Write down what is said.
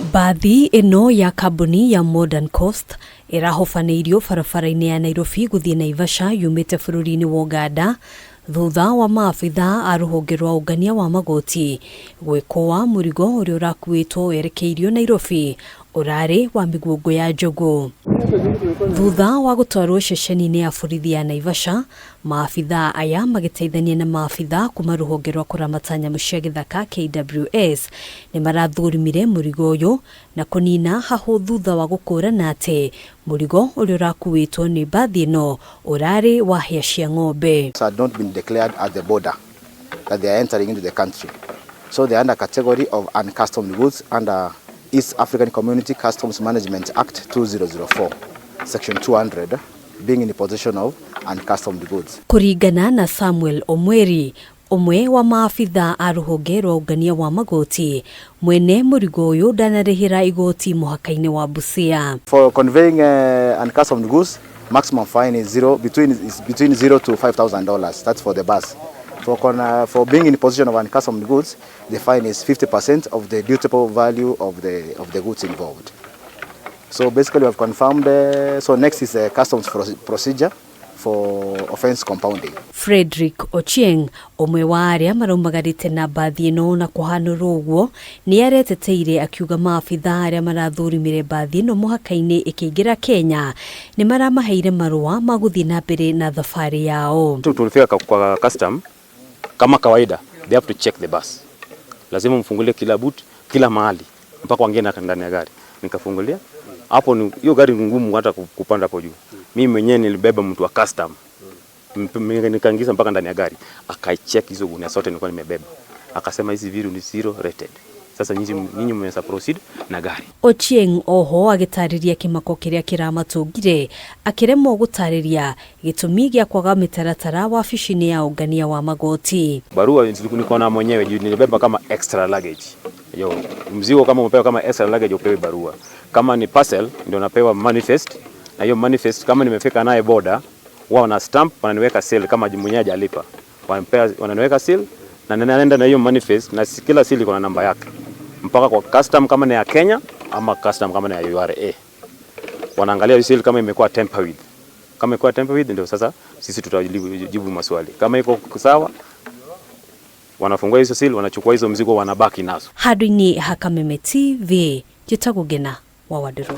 Mbathi ĩno ya kambuni ya Modern Coast ĩrahobanĩirio barabara-inĩ ya Nairobi gũthiĩ Naivasha yumĩte bũrũri-inĩ wa Uganda thutha wa maabitha a rũhonge rwa ũngania wa magoti gwĩkũa mũrigo ũrĩa ũrakuĩtwo werekeirio Nairobi ũrarĩ wa mĩguongo ya njogu. Thutha wa gũtwarwo ceceni-inĩ ya borithi ya Naivasha, maabitha aya magĩteithania na maabitha kuma rũhonge rwa kũramata nyamũ cia gĩthaka KWS nĩ marathũrimire mũrigo ũyũ na kũnina hahũ thutha wa gũkũrana atĩ mũrigo ũrĩa ũrakuĩtwo nĩ mbathi ĩno ũrarĩ wa hĩa cia ng'ombe. Had not been declared at the border that they are entering into the country. So they are under category of uncustomed goods under East African Community Customs Management Act 2004, Section 200, being in possession of uncustomed goods. Kũringana na Samuel Omweri, ũmwe wa maabitha a rũhonge rwa ũngania wa magoti, mwene mũrigo ũyũ ndanarĩhĩra igoti mũhaka-inĩ wa Busia. For conveying uncustomed goods, maximum fine is zero between is between $0 to $5,000. That's for the bus. For being in possession of uncustomed goods, the fine is 50% of the dutiable value of the goods involved. So basically, we have confirmed. So next is a customs procedure for offense compounding. Frederick Ochieng, ũmwe wa arĩa maraumagarĩte na mbathi ĩno na kũhanũrwo ũguo, nĩ areteteire akiuga maabitha arĩa marathũrimire mbathi ĩno mũhaka-inĩ ĩkĩingĩra Kenya nĩ maramaheire marũa ma gũthiĩ na mbere na thabarĩ yao. Tulifika kwa custom kama kawaida, they have to check the bus. Lazima mfungulie kila boot, kila mahali mpaka waingie ndani ya gari. Nikafungulia hapo, ni hiyo gari ni ngumu hata kupanda hapo juu. Mimi mwenyewe nilibeba mtu wa custom, nikaingiza mpaka ndani ya gari, akaicheck hizo gunia zote nilikuwa nimebeba, akasema hizi vitu ni zero rated. Sasa nyinyi mmeweza proceed na gari. Ochieng oho agĩtarĩria kĩmako kĩrĩa kĩramatũngire akĩremwo gũtarĩria gĩtũmi gĩa kwaga mĩtaratara wabici-inĩ ya ũngania wa magoti. Barua niko na mwenyewe juu nilibeba kama extra luggage. Yo, mzigo kama umepewa kama extra luggage upewe barua. Kama ni parcel ndio napewa manifest, na hiyo manifest kama nimefika naye border, wao wana stamp, wananiweka seal kama mwenyewe hajalipa. Wanapea, wananiweka seal na naenda na hiyo manifest, na kila seal iko na namba yake. Mpaka kwa custom kama ni ya Kenya ama custom kama ni ya URA. Wanaangalia hiyo seal kama imekuwa tamper with. Kama imekuwa tamper with ndio sasa sisi tutajibu maswali. Kama iko sawa, wanafungua hizo seal, wanachukua hizo mzigo, wanabaki nazo. Handũ-inĩ ha Kameme TV, njĩtagwo Ngena wa Wanderũ.